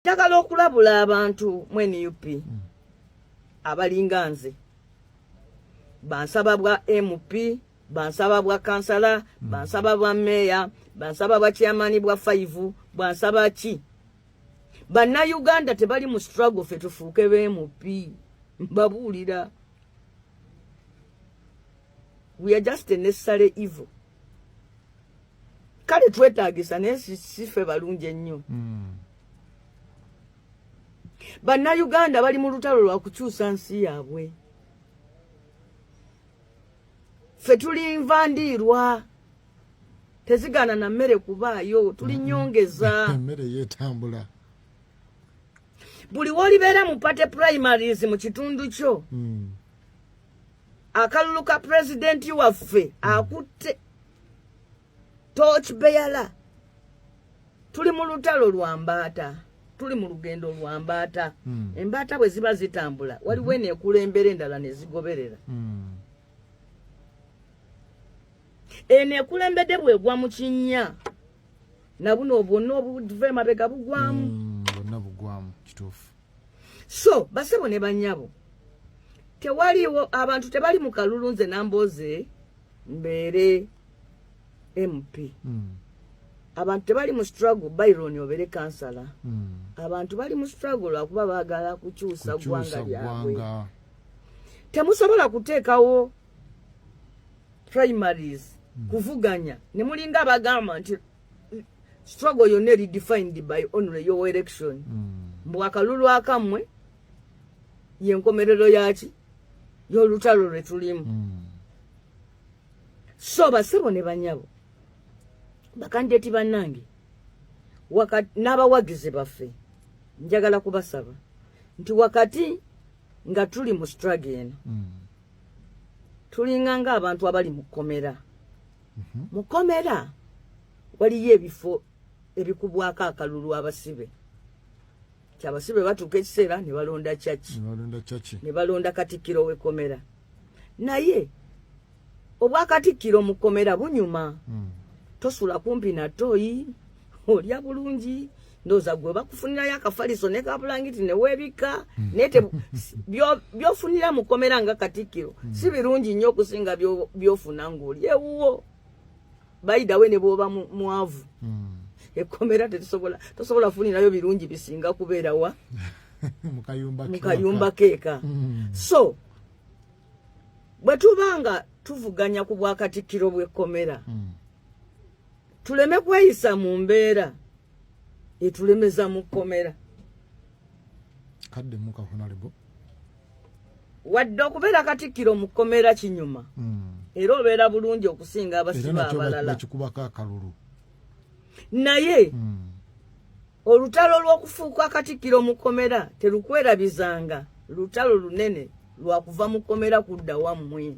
Njagala okulabula abantu mu NUP abalinga nze, bansaba bwa MP, bansaba bwa kansala, bansaba bwa meeya, bansaba bwa chairman bwa 5, bansaba ki. Bannayuganda tebali mu struggle ffe tufuuke ba MP. Mbabuulira, we are just a necessary evil. Kale twetaagisa, naye si ffe balungi ennyo. Bannayuganda bali mu lutalo lwa kukyusa nsi yaabwe. Ffe tuli nva ndiirwa, tezigaana na mmere kubaayo, tuli nyongeza. Emmere yeetambula. Buli w'olibeera mu party primaries mu kitundu kyo, akalulu ka pulezidenti waffe akutte torch bearer. Tuli mu lutalo lwa mbaata, tuli mu lugendo lwa mbaata. Embaata bwe ziba zitambula, waliwo eno ekulembera, endala ne zigoberera. Eno ekulembedde bwegwa mu kinnya, nabuno bwonna obuva emabega bugwamu. Bwonna bugwamu, kituufu. So basebo ne banyabo, tewaliwo abantu tebali mu kalulu nze Nambooze mbeere MP. Abantu tebali mu struggle Byron obeere kansala. Abantu bali mu struggle lwakuba baagala kukyusa ggwanga lyabwe. Ggwanga. Temusobola kuteekawo primaries kuvuganya ne mulinga abagamba nti struggle yonna eri defined by only your election, mbu akalulu akammwe yenkomerero yaki y'olutalo lwe tulimu. So basebo ne banyabo, bakandidate bannange n'abawagizi baffe, njagala kubasaba nti wakati nga tuli mu struggle eno, tulinga ng'abantu abali mu kkomera. Mu kkomera waliyo ebifo ebikubwako akalulu abasibe, ti abasibe batuuka ekiseera ne balonda kyaki? Ne balonda kyaki? Ne balonda katikkiro w'ekkomera. Naye obwakatikkiro mu kkomera bunyuma. Tosula kumpi na toyi, olya bulungi, ndowooza gwe bakufunirayo akafaliso ne kabulangiti ne weebikka, naye by'ofunira mu kkomera nga katikkiro si birungi nnyo okusinga by'ofuna ng'oli ewuwo. Bayidawe ne bw'oba mwavu, ekkomera tetusobola, tosobola kufunirayo birungi bisinga kubeera wa? Mu kayumba. Mu kayumba keeka. So bwe tuba nga tuvuganya ku bwakatikkiro bw'ekkomera, tuleme kweyisa mu mbeera etulemeza mu kkomera. Kadde muka honorable. Wadde okubeera katikkiro mu kkomera kinyuma, era obeera bulungi okusinga era abasibe nakyo abalala, bakikubako akalulu. Naye olutalo lw'okufuuka katikkiro mu kkomera terukwerabizanga lutalo lunene lwakuva mu kkomera kudda wammwe.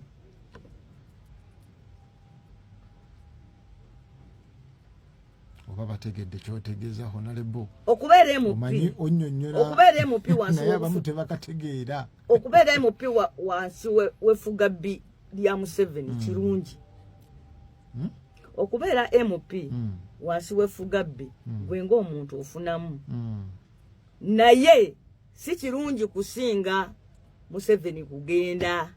Oba bategedde kyotegeeza, honorable? Okubeera MP, Omanyi onnyonnyola, okubeera MP wansi naye abamu tebakategeera. Okubeera MP wansi wefuga bbi lya Museveni kirungi. Okubeera MP wansi wefuga bbi, gwe ng'omuntu ofunamu, naye si kirungi kusinga Museveni kugenda.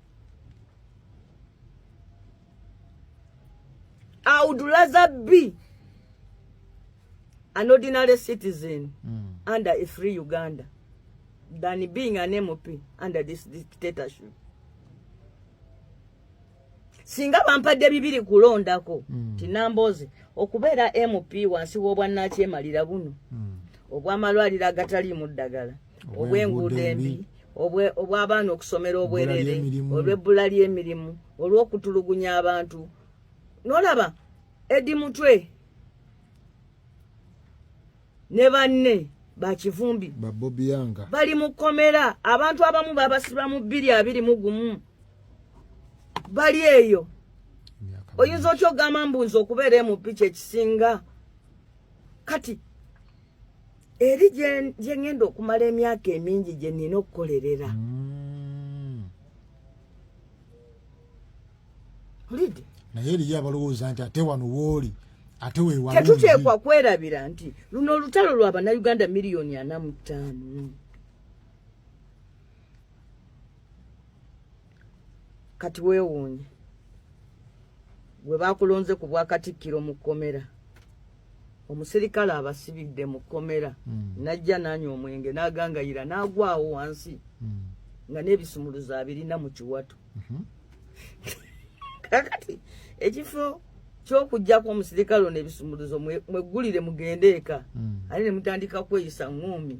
I would rather be an ordinary citizen under a free Uganda than being an MP under this dictatorship. Singa bampadde bibiri kulondako, ti Nambooze okubeera MP wansi w'obwannakyemalira buno obw'amalwaliro agataliimu ddagala, obw'enguudo embi, obw'abaana okusomera obwerere, ly'emirimu. Olw'ebbula ly'emirimu, olw'okutulugunya abantu, n'olaba Eddie Mutwe ne banne bakivumbi, ba Bobi Yanga, bali mu kkomera. Abantu abamu babasiba mu 2021, bali eyo. Emyaka. Oyinza otya ogamba mbu nze okubeera MP kyekisinga kati eri gye ŋŋenda okumala emyaka emingi gye nnina okukolerera? Olidde? Naye eriyo abalowooza nti ate wano wooli Ate weewalungi. Tetuteekwa kwerabira nti luno olutalo lwa Bannayuganda 45 miliyoni. Kati weewuunye gwe bakulonze ku bwakatikkiro mu kkomera, omuserikale abasibidde mu kkomera najja n'anywa omwenge n'agangayira n'agwawo wansi nga n'ebisumuluzo abirina mu kiwato. Kakati ekifo ky'okuggyako omusirikale ono ebisumuluzo, mweggulire mugende eka, ate ne mutandika kweyisa ŋŋuumi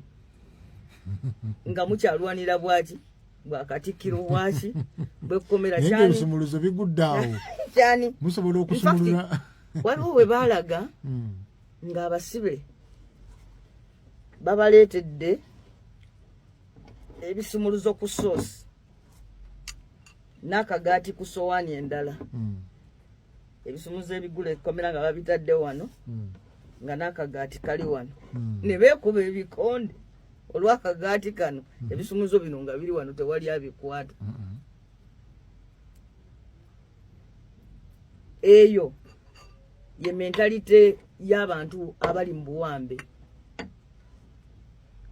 nga mukyalwanira bwaki, bwakatikkiro bwaki, bwekkomera. Naye nga kyani ebisumuluzo bigudde awo. Kyani? Musobola In fact, okusumulula. waliwo we baalaga ng'abasibe babaleetedde ebisumuluzo ku soosi n'akagaati ku sowaani endala, ebisumuluzo ebigula ekkomera nga babitadde wano, nga n'akagaati kali wano, ne beekuba ebikonde olw'akagaati kano. Ebisumuluzo bino nga biri wano, tewali abikwata. Eyo ye mentality y'abantu abali mu buwambe.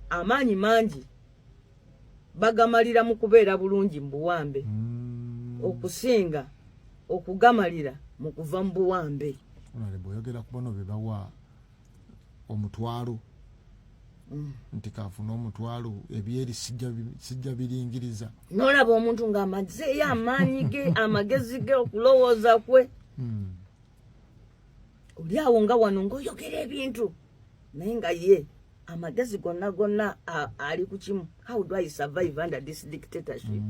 Amaanyi mangi bagamalira mu kubeera bulungi mu buwambe okusinga okugamalira mu kuva mu buwambe. Honorable, oyogera ku bano be bawa 500 nti kafune 500, ebyeri sijja biringiriza. N'olaba omuntu ng'amazeeyo amaanyi ge, amagezi ge, okulowooza kwe. Oli awo nga wano ng'oyogera ebintu, naye nga ye amagezi gonna gonna ali ku kimu: how do I survive under this dictatorship?